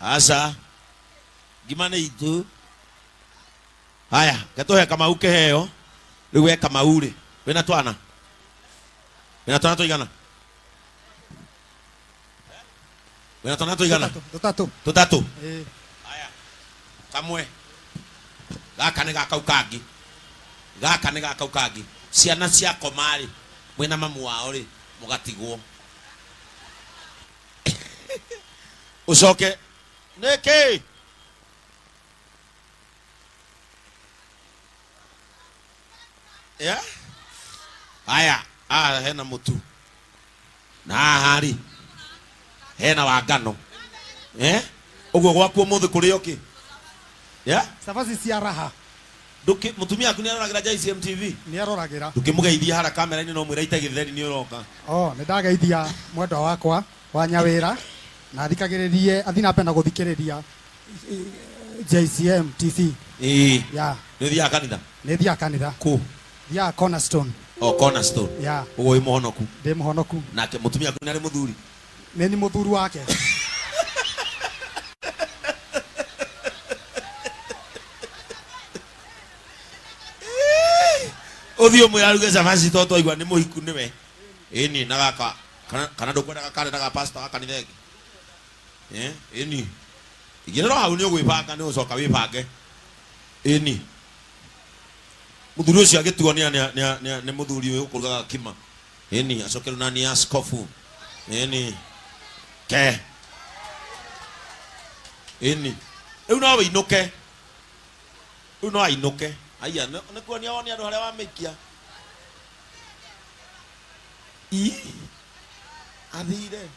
Aca ngima nĩ itũ. Haya, ketũhe Kamau kĩheo. Rĩu we Kamau rĩ, wĩna twana? Wĩna twana tũigana? Wĩna twana tũigana? Tũtatũ. Tũtatũ. Ĩĩ. Haya, kamwe gaka nĩ gakau kangĩ, gaka nĩ gakau kangĩ. Ciana ciakoma rĩ, mwĩna mamu wao rĩ, mũgatigwo. Ũcoke nĩkĩ? Yeah? Haya, haha hena mũtu na haha rĩ hena wa ngano, eh? Ũguo gwaku ũmũthĩ kũrĩ o kĩ? Yeah? Cabaci cia raha. Ndũkĩ mũtumia waku nĩ aroragĩra JCM TV? Nĩ aroragĩra. Ndũkĩmũgeithia harĩa kamera-inĩ no mwĩre aite gĩtheri nĩ ũroka. Oh, nĩ ndageithia mwendwa wakwa wa Nyawĩra na athikagĩrĩrie athiĩ na mbere na gũthikĩrĩria JCM TV. Ĩĩ. Yeah. Nĩ ũthiaga kanitha? Nĩ thiaga kanitha. Kũ? Thiaga Cornerstone. O Cornerstone. Yeah. Ũguo wĩ mũhonoku? Ndĩ mũhonoku. Nake mũtumia waku nĩ arĩ mũthuri? Nĩ ni mũthuri wake. Ũthiĩ ũmwĩre aruge cabaci tondũ twaigua nĩ mũhiku nĩwe. Ĩni na gaka kana ndũkwenda gakarenda ga pastor wa kanitha ĩngĩ? Eh, ĩni. Igĩrĩra hau nĩ ũgwĩbanga, nĩ ũgũcoka wĩbange. Ĩni. Mũthuri ũcio agĩtuonia nĩ mũthuri ũyũ ũkũrugaga kima. Ĩni, acoke rĩu na nĩ askofu. Ĩni. Ke. Ĩni. Rĩu no wĩinũke. Rĩu no ainũke. Aya, nĩ kuonia wonia andũ harĩa wamĩikia. Ii. Athire.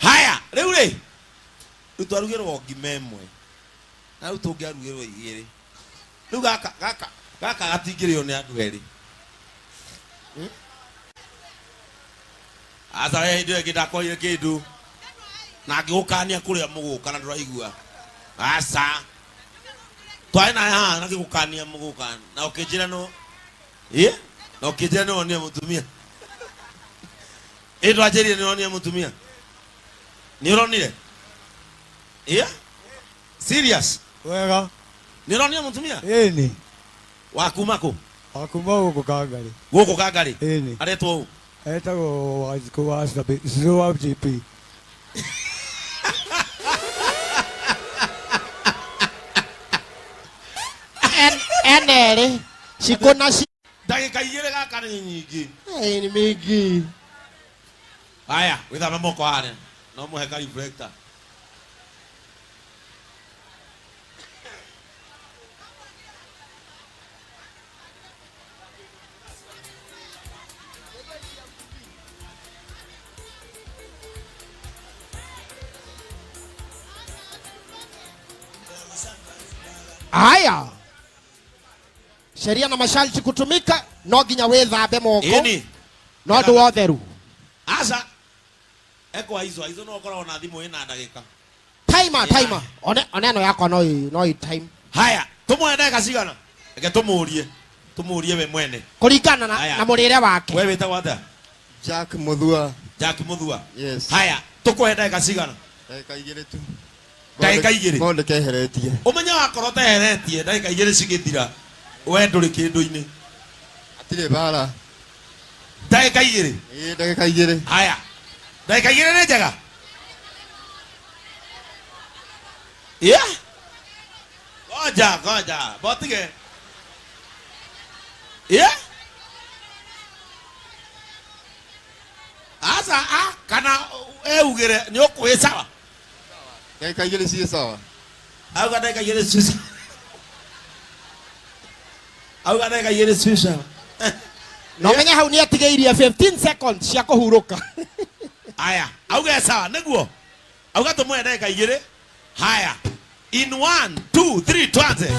Haya, rĩu rĩ. Rĩu twarugĩrwo ngima ĩmwe. Na rĩu tũngĩarugĩrwo igĩrĩ. Rĩu gaka gaka gaka gatingĩrĩo nĩ andũ erĩ. Aca we hĩndĩ ĩyo ĩngĩ ndakorire kĩndũ na ngĩgũkania kũrĩa mũgũka na ndũraigua. Aca twarĩ nawe haha na ngĩgũkania mũgũka na ũkĩnjĩra no ĩ na ũkĩnjĩra nĩ wonire mũtumia. Ĩ ndwanjĩrire nĩ wonire mũtumia. Nĩ ũronire? Ĩ serious? Wega. Nĩ ũronire mũtumia? Ĩni. Wa kuma kũ? Wa kuma gũkũ Kangarĩ. Gũkũ Kangarĩ? Ĩni. Aretwo ũ? Etagwo Wanjikũ wa Cicũ wa GP. Ena erĩ cikũ na ci. Ndagĩka igĩrĩ gaka nĩ nyingĩ. Ĩ, nĩ mĩingĩ. Haya, wĩthambe moko harĩa. No mũhe ka reflector. Haya, sheria na masharti kutumika, no nginya wĩthambe moko Ĩni. no ũndũ wa ũtheru. Aca. Ekwa izo, izo no ũkoragwo na thimũ ĩna ndagĩka. Timer, timer. One one ĩno yakwa no no ĩ time. Haya, tũmũhe ndagĩka cigana? Reke tũmũrie. Tũmũrie we mwene. Kũringana na, Haya. na mũrĩre wake. We wĩtagwo atĩa? Jack Muthua. Jack Muthua. Yes. Haya, tũkũhe ndagĩka cigana? Ndagĩka igĩrĩ tu. Ndagĩka igĩrĩ? Ngorwo ndĩkeheretie. Ũmenye wakorwo ũteheretie ndagĩka igĩrĩ cigĩthira, we ndũrĩ kĩndũ-inĩ. Hatirĩ mbara. Ndagĩka igĩrĩ? Ĩĩ, ndagĩka igĩrĩ. Haya, ndagĩka igĩrĩ nĩ njega? Yeah? Ngoja, ngoja, botige. Yeah? Aca, a, kana eugĩre nĩ ũkwĩ sawa. Ndagĩka igĩrĩ ciĩ sawa. Auga ndagĩka igĩrĩ ciĩ sawa. Auga ndagĩka igĩrĩ ciĩ sawa. Na ũmenye hau nĩ atigĩirie 15 seconds cia kũhurũka. Aya, auge sawa nĩguo. Auga tũmũhe ndagĩka igĩrĩ. Haya. In 1 2 3 tuanze.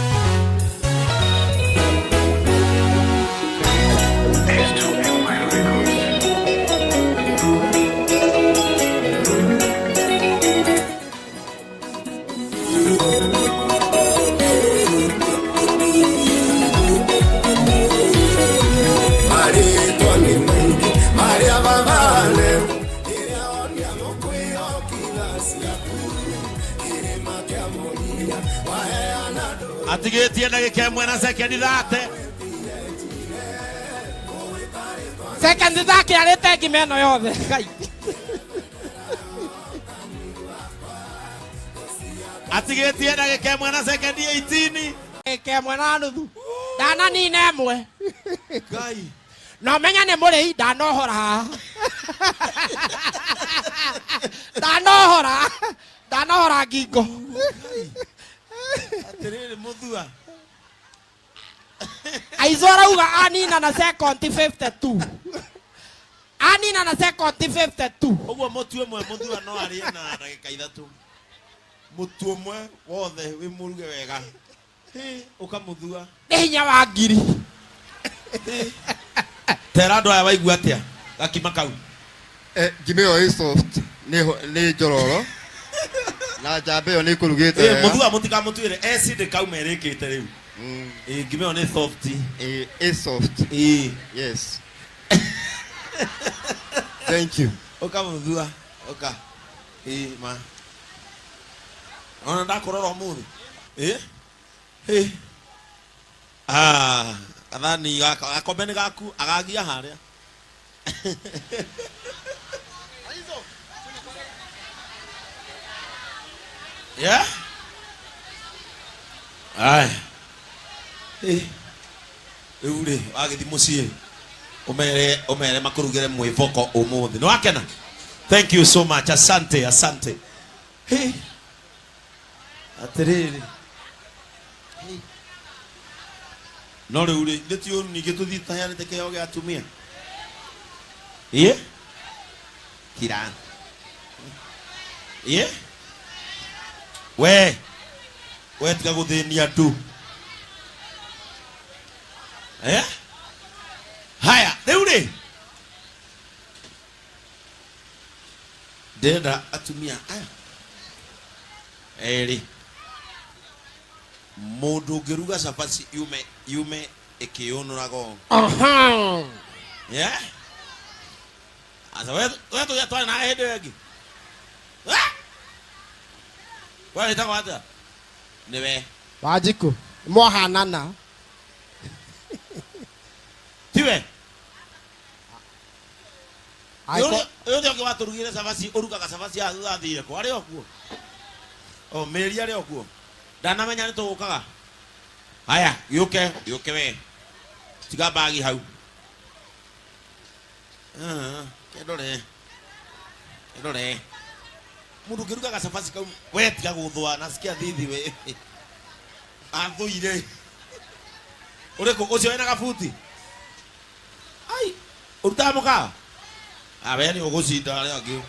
Marĩtwa nĩ maingĩ marĩa babane rĩrĩa onia mũkwĩhokitha. Atigĩtie ndagĩka ĩmwe na sekendi thate. Second thake arĩte ngima ĩno yothe. Ngai. Atigĩtie ndagĩka ĩmwe na sekendi 18. Ndagĩka ĩmwe na nuthu. Ndananina ĩmwe. Ngai. Na ũmenye nĩ mũrĩi ndanohora haha. Ndanohora. Ndanohora ngingo. Atĩrĩrĩ mũthua. Aizo arauga anina na second 52. Anina na second 52. Ũguo mũtu ũmwe mũthua no arĩe na ndagĩka ithatũ. Mũtu ũmwe wothe wĩ mũruge wega. Hĩ, ũkamũthua. Nĩ hinya wa ngiri. Tera andũ aya waigua atĩa gakima kau? Ngima ĩyo ĩ soft, nĩ njororo. Na njamba ĩyo nĩ ĩkũrugĩte wega. Mũthua mũtikamũtuĩre acid kauma ĩrĩkĩte rĩu. Ngima ĩyo nĩ soft. Ĩ soft. Yes. Thank you. Ũka mũthua, ũka. Ma. Ona ndakũrora ũmũthĩ. Gathani gaka, gakombe nĩ gaku, agagia harĩa. Yeah? Aya. Rĩu rĩ, wagĩthiĩ mũciĩ, ũmere makũrugĩre mwĩboko ũmũthĩ. Nĩ wakena? Thank you so much. Asante, asante. Atĩrĩrĩ. No rĩu rĩ, nĩ ti ũru ningĩ tũthiĩ tũheanĩte kĩheo gĩa atumia. Ĩĩ? Kira. Ĩĩ? We. We tiga gũthĩnia andũ. Haya, rĩu rĩ. Ndĩrenda atumia aya erĩ. Mũndũ ũngĩruga cabaci yume ĩkĩũnũraga ũũ. Yeah? Asa, we tũgĩa twarĩ nawe hĩndĩ ĩyo ĩngĩ. We wĩtagwo atĩa? Nĩwe. Wanjikũ, mwahanana. Tiwe? Aiko- Ũyũ ũrĩa ũngĩ watũrugĩire cabaci, ũrugaga cabaci haha thutha athire kũ? Arĩ o kuo? O, Mary arĩ o kuo? Ndanamenya nĩ tũgũkaga. Haya, gĩũke, gĩũke we. Tiga mbagi hau. Kĩndore. Kĩndore. Mũndũ ũngĩrugaga cabaci kau, we tiga gũthũa, nasikia thithi we. Athũire. Ũrĩkũ? Ũcio wĩna gabuti? Ai, ũrutaga mũkawa? Ah, we nĩ ũgũcinda arĩa angĩ.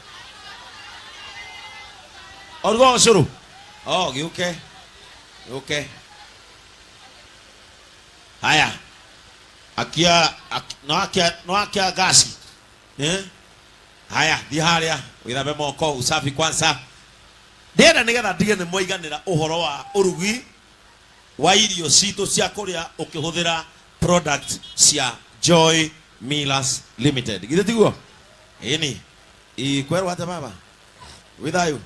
Ũrugaga ũcũrũ? Oh, gĩũke. Gĩũke. Haya. Akia, no akia, no akia gasi. Haya, thiĩ harĩa, wĩthambe moko, usafi kwanza. Ndĩrenda nĩgetha ndige nĩ mwaiganĩra ũhoro wa ũrugi wa irio citũ cia kũrĩa ũkĩhũthĩra product cia Joy Millers Limited. Githĩ tiguo? Ĩni. Kwerwo atĩa baba? Wĩ thayũ?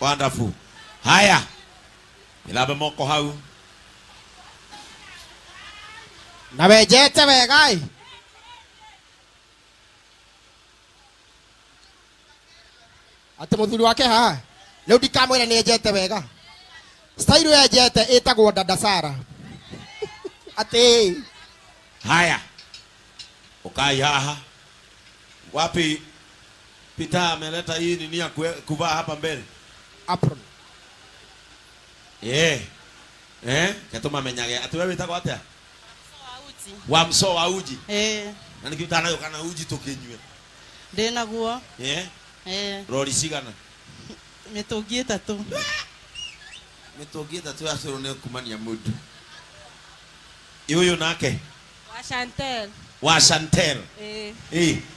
Wonderful. Haya. Wĩthambe moko hau. Na wenjete wega ĩ. Atĩ mũthuri wake haha. Rĩu ndikamwĩra nĩ enjete wega. Style ĩyo enjete ĩtagwo Dada Sara. Atĩ. Haya. Ukai haha. Wapi Peter ameleta hii nini ya kuvaa hapa mbele? Apron. Ketuma menyage. Ati wewe wĩtagwo atĩa? Wa mso wa uji. Na nĩkĩo ũtanaũka na uji tũkĩnyue. Ndĩ naguo. Rori cigana? Mĩtũngi ĩtatũ. Mĩtũngi ĩtatũ ya cũrũ nĩ kumania mũndũ. Ũyũ nake? Wa Chantel. Wa Chantel.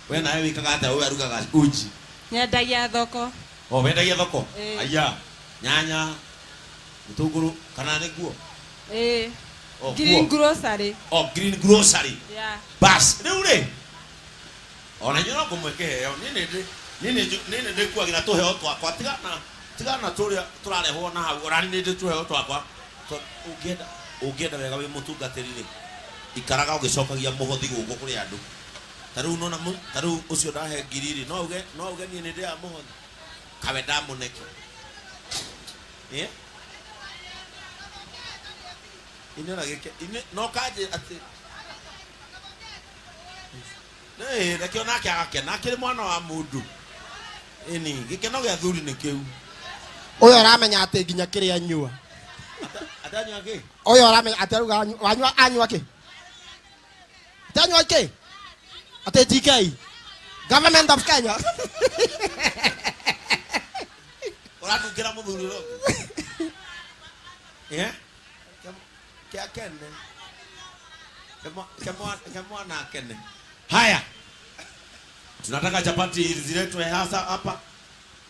We nawe wĩkaga atĩa? Ũyũ arugaga uji. Nyendagia thoko. O, wendagia thoko? Aya. Nyanya, gĩtũngũrũ, kana nĩ nguo? O, Green nguo. grocery. O, green grocery. Yeah. Bas, rĩu rĩ. Ona inyuĩ no ngũmwe kĩheo, niĩ nĩ ndĩ. Nini nini ndikuagira tuheo twakwa tigana tigana turia turarehwo na hau ora nini tuheo twakwa. Ungienda ungienda wega wi mutungatiri ri ikaraga ugicokagia muhothi guku kuri andu. Tariu nona tariu ucio ndahe ngiri ri no uge nie ni ndia muhothi kawe ndamuneke. Eh? Ine na gike ine no kaje ati nee reke onake agakena akiri mwana wa mundu. Ini gikeno gia thuri ni kiu. Uyu aramenya ati nginya kiria nyua. Atanyua ki? Uyu aramenya ati aruga wanyua anyua ki? Atanyua ki? Ati GK. Government of Kenya. Uranungira muthuri ro. Eh? Kia kene. Kia mwana kene. Haya. Tunataka chapati ziletwe hasa hapa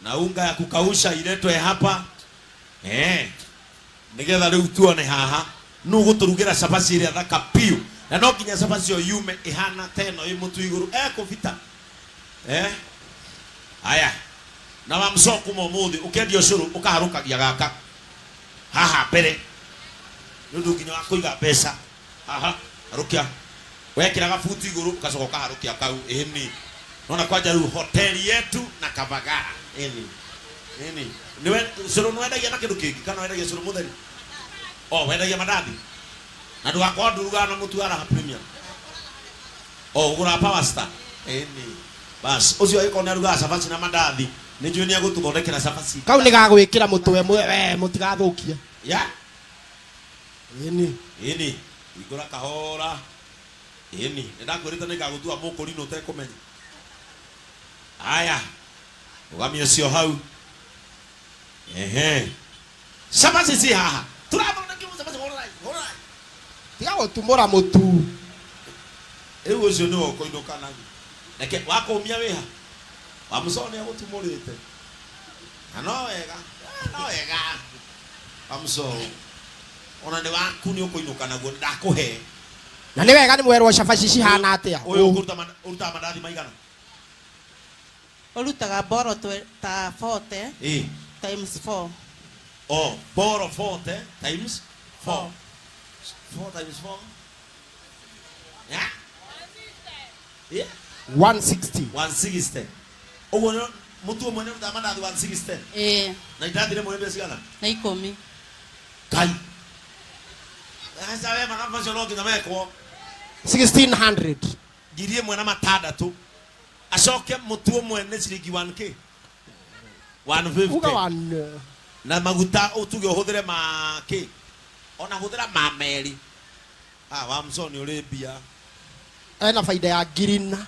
na unga ya kukausha iletwe hapa. Eh. Nigetha riu tuone haha nu guturugira chapati iria thaka piu. Na no nginya chapati yo yume ihana teno i mutu iguru ekubita. Eh? Haya. Na wa mcoku momuthi ukendia ucuru ukaharukagia gaka haha mbere ni undu nginya wa kuiga mbeca haha harukia wekira gabuti iguru ugacoka ukaharukia kau. Ĩni nona kwanja riu hoteli yetu na Kavagara. Ĩni ĩni niwe curu nwendagia na kindu kingi kana wendagia curu mutheri? O wendagia mandathi na ndugakorwo ndurugaga na mutu wa Raha Premium. O uguraga Power Star. Ĩni bas ucio agĩkorwo nĩ arugaga cabaci na mandathi nĩ njũĩ nĩ egũtũthondekera cabaci. Kau nĩ gagwĩkĩra mũtwe we mũtigathũkie. Ya Ĩni ĩni hingũra kahora. Ĩni nĩ ndakwĩrĩte nĩ ngagũtua mũkũrinũ ũtekũmenya. Aya ũgamia ũcio hau. Ehe cabaci ci haha tũrathondekirwo cabaci. Hũrai hũrai tiga gũtumũra mũtu. Rĩu ũcio nĩwe ũkũinũka naguo. Reke wakũmia wĩha wa mũcoo nĩ agũtumũrĩte na no wega no wega wa mũcoo ona nĩ waku nĩ ũkũinũka naguo ndakũhe. Na nĩ wega nĩ mwerwo cabaci cihana atĩa. Ũyũ ũrutaga mandathi maigana? Ũrutaga boro ta 40 times 4. Oh, boro 40 times 4. 4 times 4. Yeah. Yeah. 160. 160. Ũguo mũtu ũmwe nĩ ũrutaga mandathi 160. Eh. Na indathi rĩmwe nĩ mbeca cigana? Na 10. Kai. Aca we mathabu macio no nginya mekwo. 1600. Ngiri ĩmwe na matandatũ. Acoke mũtu ũmwe nĩ ciringi 1k. 150. Uga 1. Na maguta utuge ũhũthĩre ma kĩ? Ona hũthĩra ma meri. Ah, wa mũcoo nĩ ũrĩ mbia. Ena faida ya ngirina.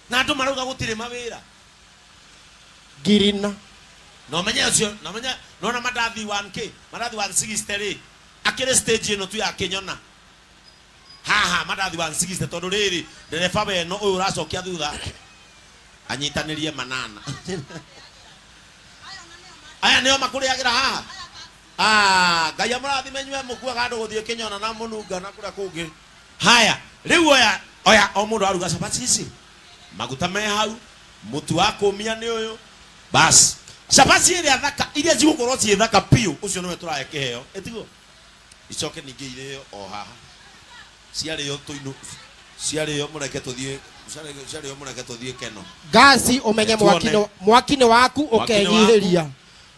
Na andũ marauga gũtirĩ mawĩra. Ngirina. Na ũmenye ũcio, na ũmenye nona mandathi 1k, mandathi 160 rĩ. Akĩrĩ stage ĩno tu ya Kĩnyona. Haha mandathi 160 tondũ rĩrĩ ndereba weno ũyũ ũracokia thutha anyitanĩrie manana. Aya nĩo makũrĩagĩra haha. Ah, Ngai amũrathime inyuĩ mũkuaga andũ gũthiĩ Kĩnyona na mũnunga na kũrĩa kũngĩ. Haya, rĩu oya oya o mũndũ aruga cabaci ici. Maguta me hau, mũtu wa kũmia nĩ ũyũ. Bas. Cabaci ĩrĩa thaka iria cigũkorwo ciĩ thaka piũ ũcio nĩwe tũrahe kĩheo. Ĩtiguo? Icoke ningĩ irĩo o haha. Ciarĩo tũinũ ciarĩo mũreke tũthiĩ ciarĩo mũreke tũthiĩ keno. Gasi ũmenye mwaki nĩ waku ũkenyihĩria.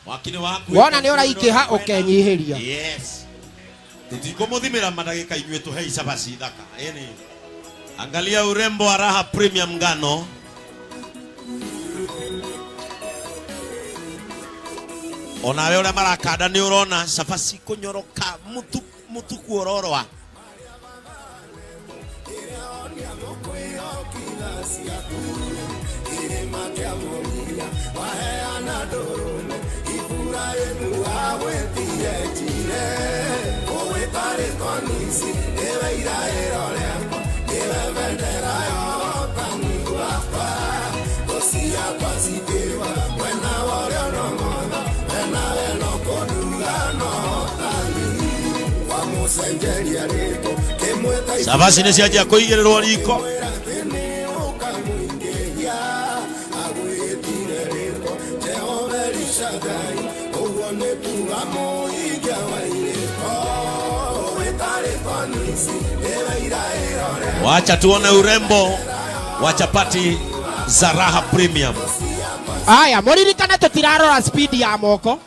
Mwaki nĩ waku. Wona nĩ ũraingĩha ũkenyihĩria. Yes. Tũtikũmũthimĩra mandagĩka inyuĩ tũhei cabaci thaka. Ĩni. Angalia urembo wa Raha Premium ngano. Onawe ũrĩa marakanda nĩ ũrona cabaci kũnyoroka mũtu mũtu kuororoa. Cabaci nĩ cianjia kũigĩrĩrwo riko. Wacha tuone urembo wa chapati za Raha Premium. Aya, muririkane tutirarora speed ya moko,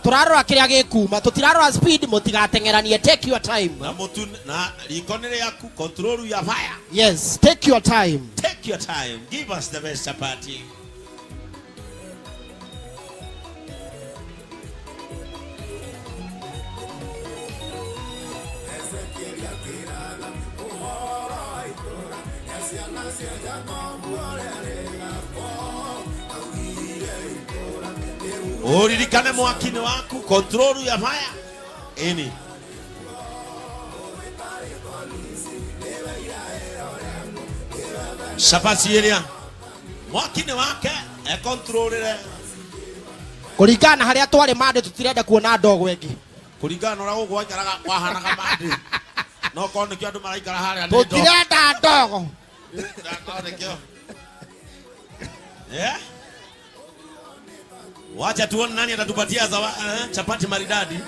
turarora kiria gikuma, tutirarora speed, mutigatengeranie. Take your time. Na mutu na riko nĩ rĩaku, control your fire. Yes, take your time. Take your time. Give us the best chapati. Uririkane mwaki nĩ waku, control your fire. Ĩni. Chapati ĩrĩa mwaki nĩ wake ekontrolĩre. Kũringana na harĩa twarĩ mandĩ, tũtirenda kuona ndogo ĩngĩ. Kũringana na ũrĩa gũkũ waikaraga wahanaga mandĩ, no korwo nĩkĩo andũ maraikara harĩa nĩ ndogo. Tũtirenda ndogo. Korwo nĩkĩo. Yeah? Wacha tuone nani atatupatia chapati maridadi.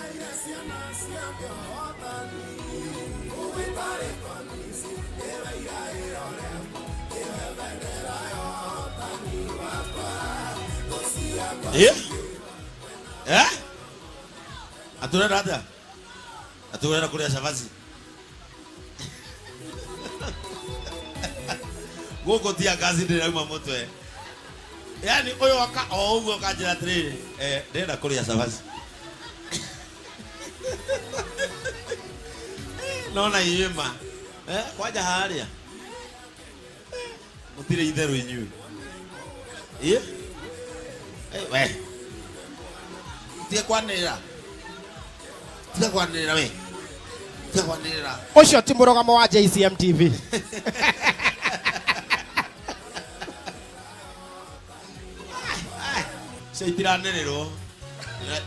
Yeah? Eh? Aturenda atia? Aturenda kuria chapati. Guku tia ngazi ndirauma mutwe. Yani uyu aka o uguo kanjira atiriri, ndĩrenda kuria chapati. Nona inyuĩ ma. Kwanja haria. Mutire itheru inyuĩ. We. Tiga kwanĩrĩra. Tiga kwanĩrĩra we. Tiga kwanĩrĩra. Ũcio ti mũrũgamo wa JCM TV. Cio itiranĩrĩrwo.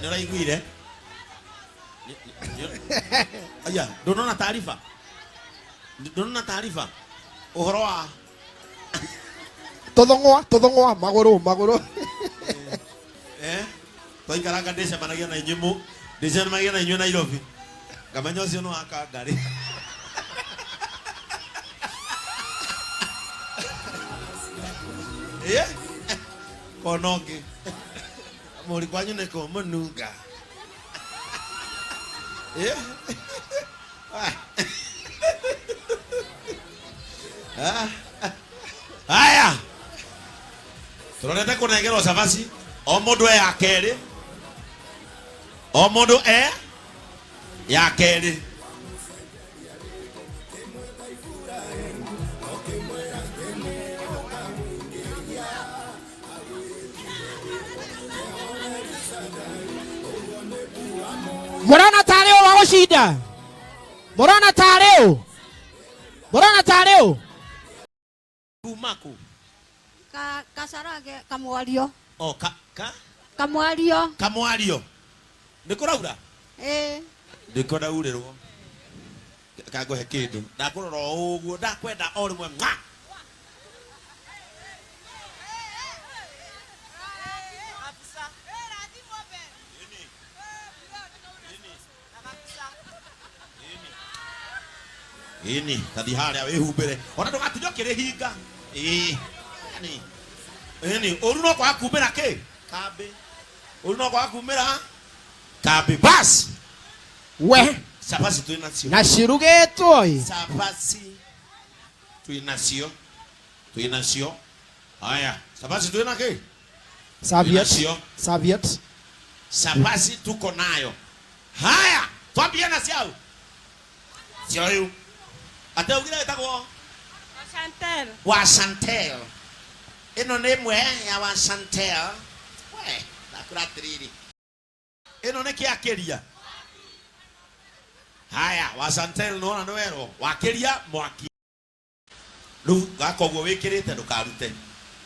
Nĩ ũraiguire? Aya, ndũnona taarifa? Ndũnona taarifa? Ũhoro wa Tũthũng'wa, tũthũng'wa, magũrũ, magũrũ. Twaikaranga ndĩcemanagia na inyuĩ mũ, ndĩcemanagia na inyuĩ Nairobi. Ngamenya ũcio nĩ wa Kangarĩ. Kona ũngĩ. Mũri kwanyu nĩ kũ mũnunga. Haya. Tũrorete kũnengerwo cabaci. O mũndũ e ya kerĩ. O mũndũ e ya kerĩ. Mũrona tarĩ ũ wa gũcinda? Mũrona tarĩ ũ? Mũrona tarĩ ũ? Kuma kũ? Kasarage kamwario. O, ka, ka? Kamwario. Kamwario. Nĩ kũraura? Ĩĩ. Ndĩkwenda urĩrwo. Kangũhe kĩndũ. Ndakũrora o ũguo, ndakwenda o rĩmwe mwa. Ĩni, tathi harĩa wĩhumbĩre. Ona ndũgatinde ũkĩrĩhinga. Ĩĩ. Ĩni. Ĩni, ũru no kwaga kumĩra kĩ? Kambĩ. Ũru no kwaga kumĩra kambĩ. Bas. We. Cabaci twĩ nacio. Na cirugĩtwo ĩ. Cabaci twĩ nacio. Twĩ nacio. Haya, cabaci twĩ na kĩ? Serviette. Nacio. Serviette. Cabaci tuko nayo. Haya, twambie na ciau. Cioyu. Ate ugire wĩtagwo? Chantel. Wa Chantel. Ĩno nĩ ĩmwe ya wa Chantel. We, ndakũra atĩrĩrĩ. Ĩno nĩ kĩakĩria. Haya, wa Chantel nĩwona nĩ werwo. Wakĩria mwaki. Rĩu gaka ũguo wĩkĩrĩte ndũkarute.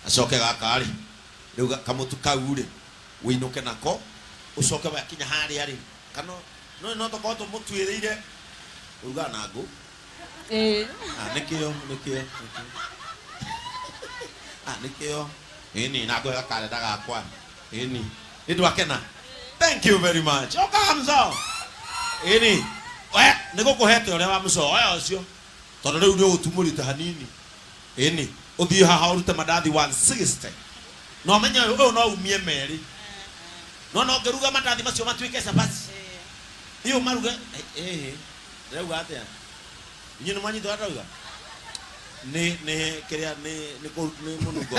Acoke gaka rĩ. Rĩu kamũtu kau rĩ, wĩinũke nako, ũcoke wakinya harĩa rĩ. Kana no tũkorwo tũmũtuĩrĩire. Ũrugaga na ngũ? Ĩĩ. Ah, nĩkĩo, nĩkĩo, nĩkĩo. Ah, nĩkĩo. Ĩni, na ngũhe gakarenda gakwa. Ĩni. Nĩ ndwakena. Thank you very much. Oka mzo. Ĩni. We nĩ gũkũhete ũrĩa wa mzo oya ũcio. Tondũ rĩu nĩ ũgũtumũrĩte hanini. Ĩni. Ũthiĩ haha ũrute mandathi 160. Na ũmenye ũyũ ũyũ no umie merĩ. No no ngĩruga mandathi macio matuĩke cabaci. Iyo maruge ĩĩ ndĩrauga atĩa? Inyuĩ nĩ mwanyita ũrĩa ndĩrauga? Nĩ nĩ kĩrĩa nĩ nĩ kũ- nĩ mũnungo.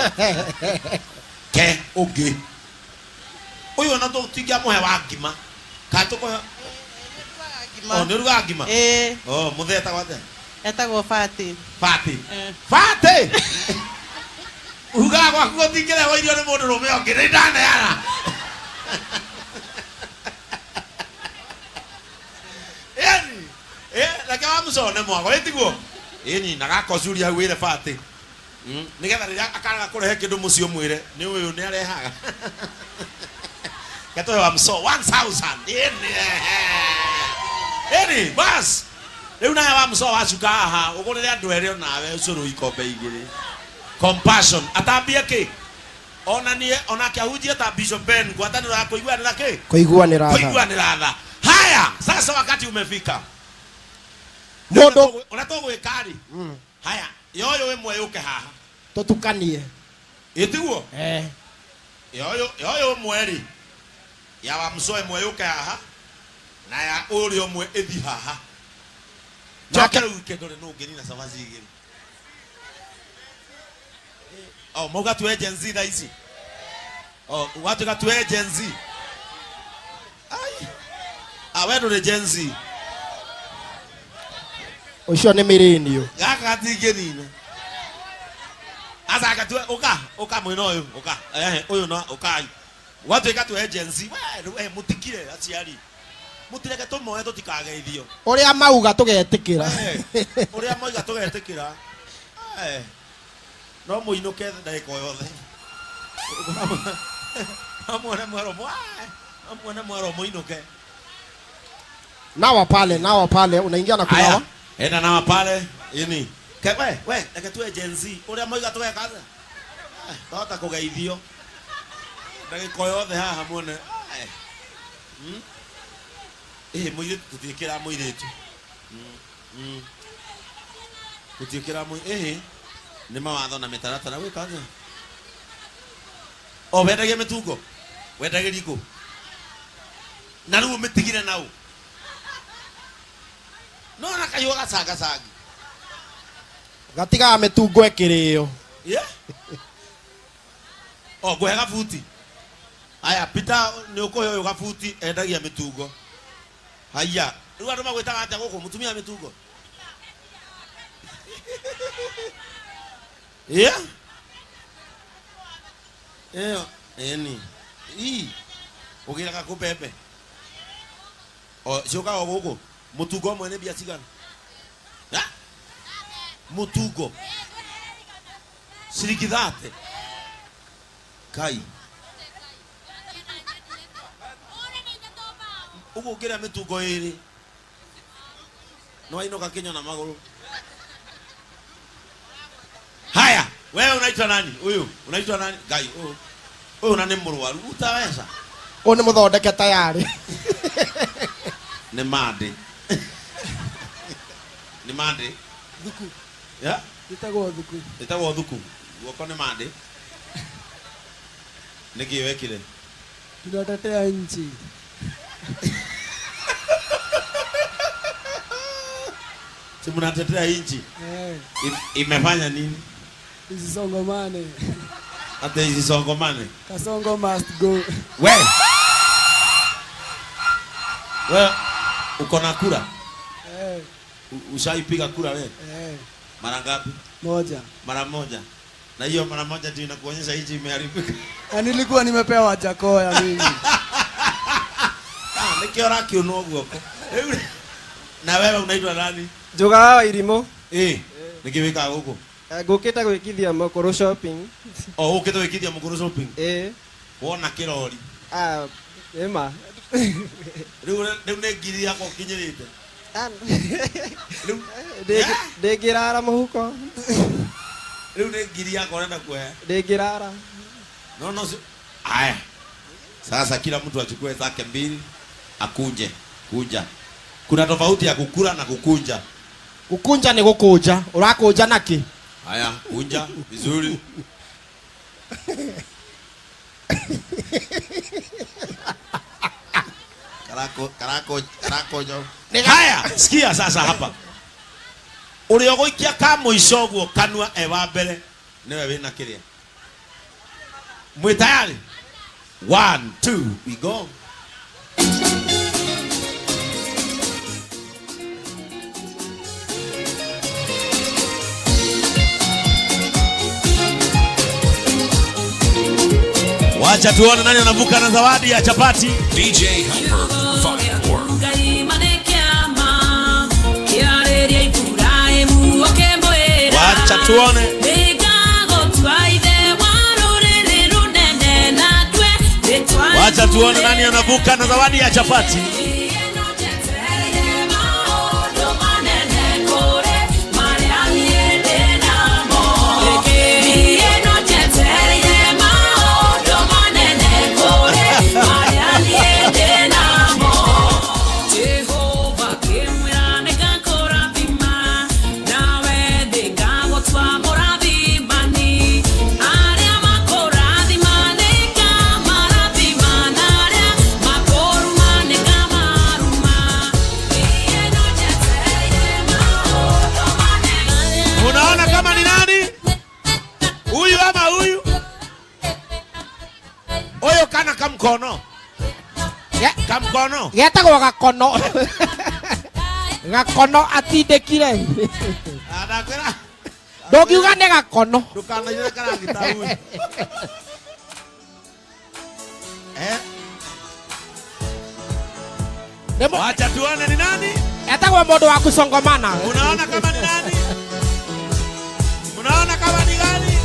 Ke ũngĩ. Ũyũ ona tũtingĩamũhe wa ngima. Kana tũkũhe Ngima. Oh, nĩ ũrugaga ngima? Ĩĩ. Oh, mũthee etagwo atĩa? Etagwo Fati. Fati. Eh. Fati! Urugaga gwaku gũtingĩrehwo irio nĩ mũndũ rũme ũngĩ nĩ ndaneana. Ĩni, ĩ, reke wa mũcone mwago ĩtiguo. Ĩni, na gaka ũcuria hau wĩre Fati. Nĩgetha rĩrĩa akaraga kũrehe kĩndũ mũciĩ ũmwĩre nĩ ũyũ nĩ arehaga. Getoe wa mso 1000. Ĩni. Ĩni, bas. Rĩu nawe wa mso wacuka haha ũgũrĩre andũ erĩ onawe ũcũrũ ikombe igĩrĩ. Compassion. Atambie kĩ? Onanie onake ahunjie ta Bishop Ben ngwatanĩro ya kũiguanĩra kĩ? Kũiguanĩra tha. Kũiguanĩra tha. Haya, sasa wakati umefika. Mũndũ Ũrĩa tũgwĩka rĩ? Haya, yoyo ĩmwe yũke haha. Tũtukanie. Ĩtiguo? Eh. Yoyo yoyo ĩmwe rĩ. Ya wa mso ĩmwe yũke haha na ya ũrĩa ũmwe ĩthi haha. Njoke rĩu kĩndũ rĩ nũ ũngĩnina cabaci igĩrĩ. Oh, mauga tuwe Gen Z thaa ici. Oh, watuĩka tuwe Gen Z. Ai. Ah, we ndũrĩ Gen Z. Ũcio nĩ millennial. Gaka gatingĩnina. Aca gatue ũka, ũka mwena ũyũ, ũka. Eh, ũyũ no ũkai. Watuĩka tuwe Gen Z. We, rĩu, eh, mũtikire aciari. Mũtireke tũmoe tũtikageithio. Ũrĩa mauga tũgetĩkĩra. Eh, ũrĩa moiga tũgetĩkĩra. Eh. No mũinũke ndagĩka o yothe. No muone mwero mwa. No muone mwero mũinũke. Nawa pale, nawa pale, unaingia na kunawa. Aya, enda nawa pale. Ini. Ke we, we, reke tuwe Gen Z. Ũrĩa moiga tũgeka atĩa? Eh, twahota kũgeithio. Ndagĩka o yothe haha muone. Eh. Ĩ, mũirĩtu tũtiĩkĩra mũirĩtu. Tũtiĩkĩra mũirĩtu. Ĩ, nĩ mawatho na mĩtaratara gwĩka atĩa? O wendagia mĩtungo? Wendagĩria kũ? Na rĩu ũmĩtigire na ũ? No na kayũ gacangacangi. Gatigaga mĩtungo ĩkĩrĩo. Yeah. O ngũhe gabuti. Aya, Peter nĩ ũkũhe ũyũ gabuti endagia mĩtungo. Haiya, rĩu andũ magwĩtaga atĩa gũkũ mũtumia wa mĩtungo? Yeah. Ĩyo, ĩni. Ii. Ũgĩraga kũ mbembe? O ciũkaga o gũkũ. Mũtungo ũmwe nĩ mbia cigana? Ha? Mũtungo. Ciringi 30. Kai. Ũguo ũngĩrĩa mĩtungo ĩrĩ. No wainũka kinywa na magũrũ. Haya, wewe unaitwa nani? Huyu unaitwa nani? Ngai, huyu. Huyu na nĩ mũrwaru utaweza. Ũyũ nĩ mũthondeke tayari. Nĩ mandĩ. Nĩ mandĩ. Thuku. Yeah? Ĩtagwo thuku. Ĩtagwo thuku. Guoko nĩ mandĩ. Nĩkĩ wekire? Tunatetea nchi. Si mnatetea nchi? Eh. Imefanya nini? Isisongomane. Ate isisongomane. Kasongo must go. We. We uko na kura? Eh. Ushaipiga kura we? Eh. Mara ngapi? Moja. Mara moja. Na hiyo mara moja ndio inakuonyesha nchi imeharibika. Na nilikuwa nimepewa Jakoya mimi. Ah, nikio rakiunwo guoko. Rĩu na wewe unaitwa nani? Njugaga wa irimũ. Eh, nĩkĩ wĩkaga gũkũ? Ngũkĩte gwĩkithia mũkũrũ shopping. O ũkĩte gwĩkithia mũkũrũ shopping? Eh. Wona kĩrori. Ah, ĩma. Rĩu rĩu nĩ ngiri yakwa ũkinyĩrĩte. Rĩu Ndĩngĩrara mũhuko. Rĩu nĩ ngiri yakwa ũrenda kuoya. Ndĩngĩrara. No no aya. Sasa kila mtu achukue zake mbili akunje. Kunja. Kuna tofauti ya kukula na kukunja. Gukunja nĩ gũkũnja. Ũrakũnja nakĩ? Haya, kunja vizuri. Karako karako karako jo. Haya, sikia sasa hapa. Ũrĩa ũgũikia ka mũico ũguo kanua e wa mbere nĩwe wĩna kĩrĩa. Mwĩ tayari? 1 2 we go. Wacha tuone nani anavuka na zawadi ya chapati. DJ Helper 54. Wacha tuone. Wacha tuone nani anavuka na zawadi ya chapati. Unaona kama ni nani? Huyu ama huyu? Huyu kana kamkono. Kamkono. Getagwo gakono. Gakono atindĩkire. Adakwĩra. Ndũngiuga nĩ gakono. Ndũkanaire karagita huyu. Eh? Wacha tuone ni nani? Etagwo mũndũ wa kusongomana. Unaona kama ni nani? Unaona kama ni gani?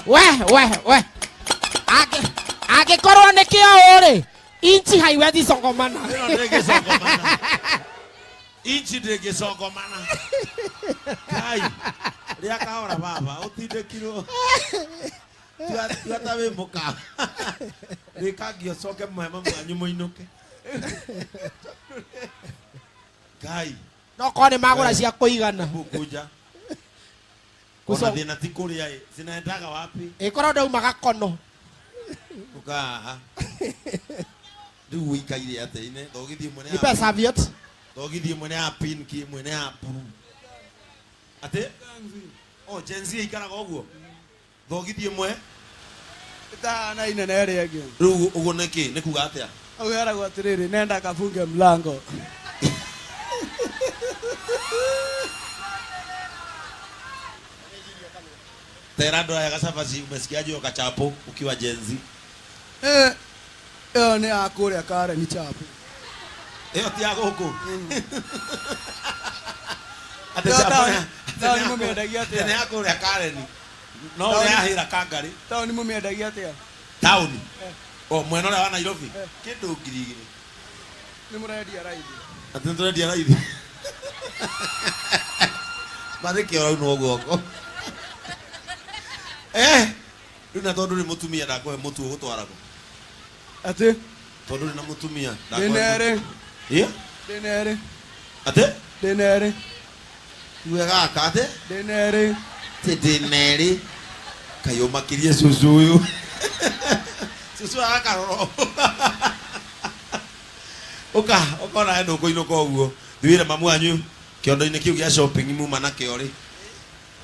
We we we. Angĩkorwo nĩ kĩo rĩ, inchi haiwezi songomana. Ĩno ndĩngĩcongomana. Inchi ndĩngĩcongomana. Kai. Rĩa kahora baba, ũtindĩkirwo. Tua ta wĩ mũka. Rĩkangia ũcoke mũhema mwanyu mũinũke. Kai. No korwo nĩ magũra cia kũigana. Kunja. Ona thĩna ti kũrĩa ĩ. Zinaendaga wapi? Ĩkorwo ndauma gakono. Ũkahaha. Rĩu ũikaire atĩa ine? Thogithi ĩmwe nĩ ya Nipe serviette. Thogithi ĩmwe nĩ ya pink, ĩmwe nĩ ya blue. Atĩ? Oh, Gen Z ĩikaraga ũguo? Thogithi ĩmwe? Ĩtahana inene ĩrĩa ĩngĩ. Rĩu ũguo nĩ kĩ? Nĩ kuga atĩa? Ũgeragwo atĩrĩrĩ, nenda kafunge mlango. Tera andũ aya gacabaci, umesikiaje hiyo kachapo ukiwa Gen Z? Ĩyo nĩ ya kũrĩa Karen chapo. Ĩyo ti ya gũkũ. Atĩ Ĩyo chapo taũni mũmĩendagia atĩa? Nĩ ya kũrĩa Karen. No ũrĩa yahĩra Kangarĩ. Taũni mũmĩendagia atĩa? Taũni. O mwena ũrĩa wa Nairobi. Kĩndũ 2,000. Nĩ mũrendia raithi. Atĩ nĩtũrendia raithi. Mathĩkĩ ũraunwo guoko. Rĩu na tondũ nĩ mũtumia ndakũhe mũtu ũgũtwara kũ? Atĩ? Tondũ ndĩ na mũtumia Ndĩ na erĩ. Ĩ? Ndĩ na erĩ. Atĩ? Ndĩ na erĩ. Tuwe gaka atĩ? Ndĩ na erĩ. Atĩ ndĩ na erĩ. Kaĩ ũmakĩrie cũcũ ũyũ. Cũcũ agakarora. Ũka, ũkona he ndũkũinũka ũguo. Thiĩ wĩre mamu wanyu kĩondo-inĩ kĩu gĩa shopping muma nakĩo rĩ.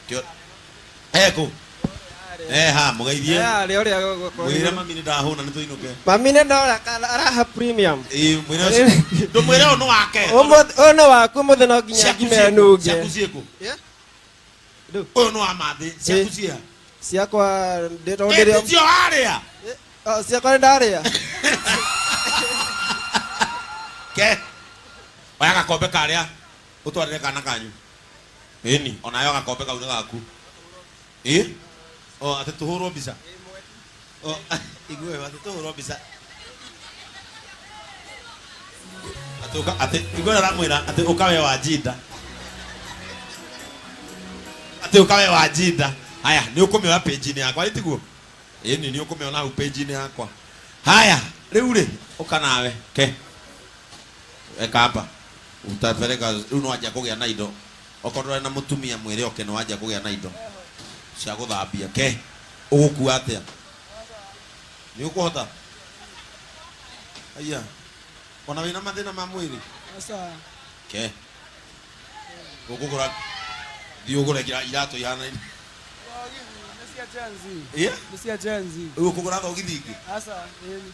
Kĩo Ekũ? Ha, mũgeithie. Arĩ ũrĩa gũgũkorwo. Mwĩre mami nĩ ndahũna nĩ tũinũke. Mami nĩ ndora kana araha premium. Ĩ, mwĩre ũcio. Ndũmwĩre ũyũ nĩ wake. Ũmũthĩ ũyũ nĩ waku, ũmũthĩ no nginya Ciaku ngime ciĩkũ? nunge. Ciaku ciĩkũ? Ũyũ nĩ wa mathĩ. Ciaku ciĩha? Ciakwa ndĩ tondũ ndĩrĩ Ĩ, tio warĩa? Ciakwa nĩ ndarĩa. Ke. Oya gakombe karĩa ũtwarĩre kana kanyu. Ĩni, onayo gakombe kau nĩ gaku. Ĩ? O, atĩ tũhũrwo mbica. O, igue, atĩ tũhũrwo mbica. Atĩ atĩ igua aramwĩra atĩ ũkawe wa jinda. Atĩ ũkawe wa jinda. Haya, nĩ ũkũmĩoya page-inĩ yakwa, ĩ tiguo? Ĩni, nĩ ũkũmĩona hau page-inĩ yakwa. Haya, rĩu rĩ, ũka nawe, ke. Eka hapa. Utapeleka rĩu no wanjia kũgĩa na indo. Okorwo ndũrĩ na mũtumia mwĩre oke nĩ wanjia kũgĩa na indo cia gũthambia. Ke, ũgũkua atĩa? Nĩ ũkũhota? Aya. Ona wĩna mathĩna ma mwĩrĩ? Aca. Ke. Ũkũgũra thiĩ ũgũre iratũ ihanaine. Nĩ cia Gen Z. Ĩ? Nĩ cia Gen Z. Rĩu ũkũgũra thogithi ingĩ? Aca. Ĩni.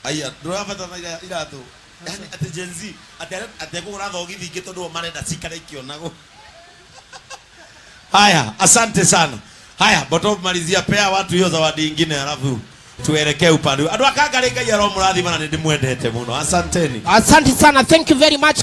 Aya, ndũrabatara iratũ. Yaani atĩ Gen Z, atĩ atĩ ekũgũra thogithi ingĩ tondũ o marenda cikare ikĩonagwo. Haya, asante sana. Haya, boto malizia pea watu hiyo zawadi ingine alafu tuelekee upande. Andũ a Kangarĩ Ngai aromũrathima na nĩ ndĩmwendete mũno. Asanteni. Asante sana, thank you very much.